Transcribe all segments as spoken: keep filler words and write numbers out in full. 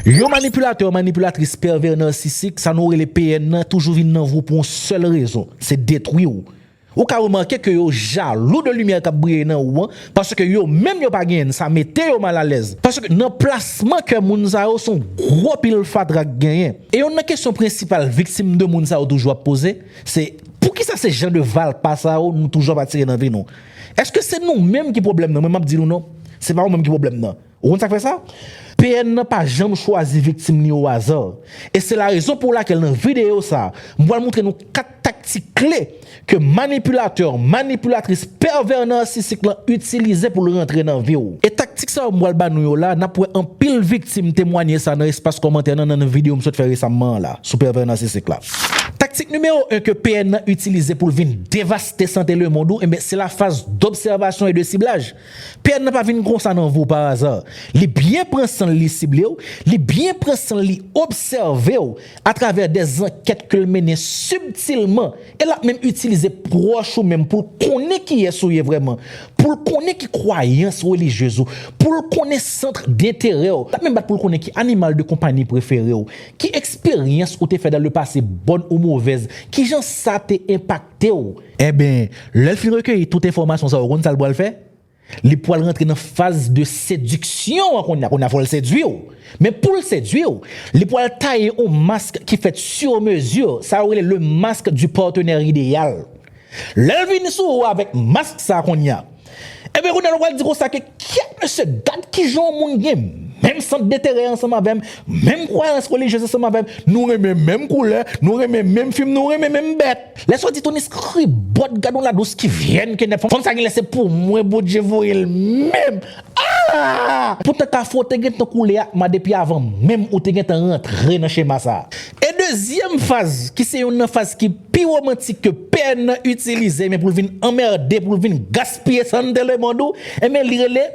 Yon manipilatè, manipilatris, pèvè, nasisik, sa nou rele P N nan, toujou vin nan vi w pou yon sèl rezon, se detwi w. Ou ka remake ke yo jalou de limyè k ap briye nan ou an, paske yo menm yo pa genyen n, sa mete yo malalèz. Paske nan plasman kè moun sa yo, se yon gwo pil fatra k genyen. E youn nan kesyon prensipal viktim de moun sa yo toujou ap poze, se poukisa se jan de valpa sa yo nou toujou ap atire nan vi nou? Èske se nou menm ki pwoblèm nan? Mwen, m ap di nou non, se pa ou menm ki pwoblèm nan. Ou konn sa k fè sa? P N nan pa janm chwazi viktim li o aza. E se la rezon pou lakèl nan videyo sa, m pral montre nou kat taktik kle ke manipilatè, manipilatris, pèvè nasisik lan itilize pou l rantre nan vi w. E taktik sa yo m pral ba nou yo la, n ap wè anpil viktim temwanye sa nan espas kòmantè nan, nan videyo m sot fè resamman an la, sou pèvè nasisik la. Taktik nimewo en ke P N nan itilize pou l vin devaste sante lemonn ou, enben, se la faz d'observation et de ciblage. P N nan pa vin konsa nan vi w pa aza. Li byen pran san l, li sible w, li byen pran san l, li obsève w atravè dè zankèt ke l mennen sibtilman. E l ap menm itilize pwòch ou menm pou l konnen kiyès ou ye vrèman, pou l konnen ki kwayans relijyez ou, pou l konnen sant denterè w. L ap menm bat pou l konnen ki animal de konpanyi prefere w, ki eksperyans ou te fè dans le passé, bòn ou movèz, kijan sa te enpakte w. Enben, lè l fin rekeyi tout enfòmasyon sa yo, ou konn sa l pral fè? Li pral rantre nan faz de sediksyon an kounye a. Kounye a, fò l sedui w. Men pou l sedui w, li pral taye yon mask ki fèt sur mesure. Sa yo rele le masque du partenaire idéal. Lè l vin sou ou avèk mask sa kounye a, enben, kounye a, nou pral di konsa ke, kyèt mesye, gad kijan yon moun gen menm sant denterè ansanm avè m, menm kwayans relijyez ansanm avè m, nou renmen menm koulè, nou renmen menm fim, nou renmen menm bèt. Lè sa w di Tony Skribòt, gad yon ladous ki vyèn ke nèf. Fanm sa genlè se pou mwen Bondye voye l menm. Ah! Poutan kafou te gentan koule ak ma depi avan menm ou te gentan rantre nan chema sa. E dezyèm faz, ki se youn nan faz ki pi womantik ke P N nan itilize, men pou l vin anmède, pou l vin gaspiye sante lemonn ou, enben, li rele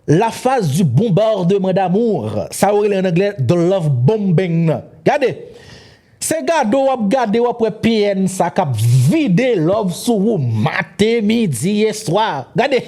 la phase du bombardement d'amour. Sa yo rele an anglè the love bombing nan. Gade, se gade w ap gade, w ap wè P N sa k ap vide love sou ou maten, midi e swa. Gade,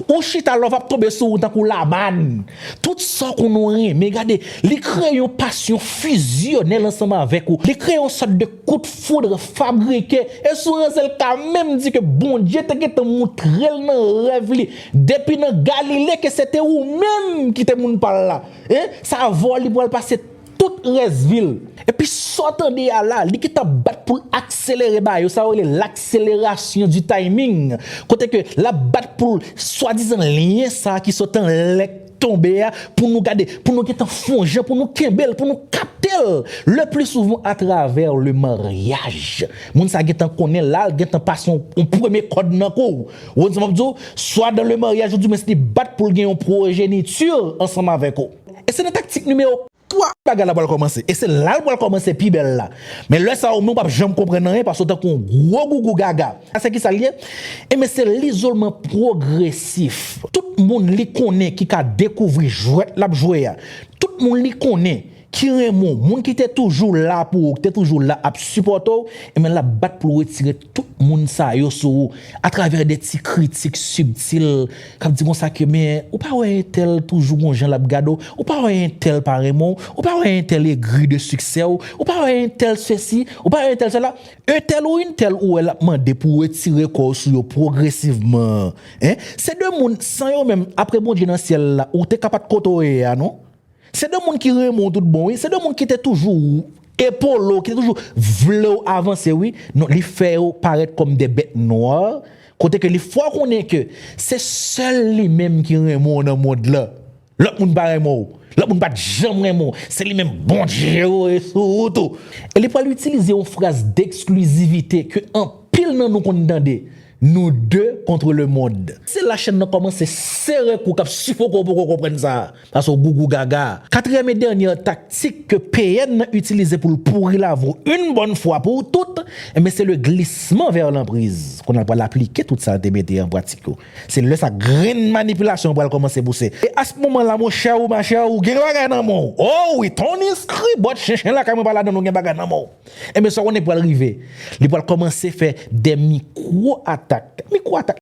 ou chita, love ap tonbe sou ou tankou lamann. Tout sa w konn ou renmen, gade, li kreye yon pasyon fizyonèl ansanm avèk ou. Li kreye yon sòt de kout foud fabrike. E si w ranse, l ka menm di ke Bondye te gentan moutre l nan rèv li, depi nan Galile, ke se te ou menm ki te moun pa l la. Hein? Sa avè w li pral pase tout rès vi l. Epi sa w tande a la, li gentan bat pou l akselere bagay yo, sa yo rele l'accélération du timing. Kote ke l ap bat pou l, swadizan lyen sa ki sot anlè k tonbe a, pou nou gade, pou nou gentan fè yon jan, pou nou kenbe l, pou nou kapte l, le plus souvent à travers le mariage. Moun sa gentan konnen la, l gentan pase yon, yon premye kòd nan kou w. Ou konn sa m ap di w? Swa dans le mariage, ou di mwen se li bat pou l gen yon pwojeniti ansanm avèk ou. E se nan taktik nimewo twa bagay la pral kòmanse. E se la l pral kòmanse pi bèl la. Men lè sa a, ou menm w p ap janm konprann anyen, paske w tankou yon gwo gougou gaga. Sa se ki sa l ye? Enben, se lizolman pwogresif. Tout moun li konnen ki ka dekouvri jwèt l ap jwe a, tout moun li konnen ki renmen w, moun ki te toujou la pou ou, ki te toujou la ap sipòte w, enben, l ap bat pou l retire tout moun sa yo sou ou, atravè de ti kritik sibtil, k ap di konsa ke, men, ou pa wè entèl toujou gon jan l ap gade w, ou pa wè entèl pa renmen w, ou pa wè entèl egri de siksè w, ou pa wè entèl sesi, ou pa wè entèl sela. Entèl ou entèl ou wè l ap mande pou w retire kò w sou yo pwogresivman. Hein? Se de moun, san yo menm, apre Bondye nan syèl la, ou te ka pa t kote w ye a, non? Se de moun ki renmen w tout bon, wi. Se de moun ki te toujou epole w, ki te toujou vle w avanse, wi. Non, li fè yo parèt kòm de bèt nwa, kote ke li fè w konnen ke se sèl li menm ki renmen w nan mond lan. Lòt moun pa renmen w. Lòt moun pa t janm renmen w. Se li menm Bondye voye sou ou tou. E li pral itilize yon fraz d'eksklizivite ke anpil nan nou konn tande. Nous deux contre le monde. Se la chèn nan kòmanse sere kou k ap sifoke w poko konprann sa. Paske w gougou gaga. Katriyèm e dènyè taktik ke P N nan itilize pou l pouri lavi w une bonne fois pour toutes, enben, se le glissement vers l'emprise. Kounye a l pral aplike tout sa l te mete an pratik yo. Se lè sa grenn manipilasyon pral kòmanse pouse. E a se moman la, monchè ou machè, ou gen bagay nan men w. Oh wi, Tony Skribòt, chen chen lakay mwen pa ladan, ou gen bagay nan men w. Enben, sa w konnen pral rive? Li pral kòmanse fè de mikwo atak. Mikwo atak.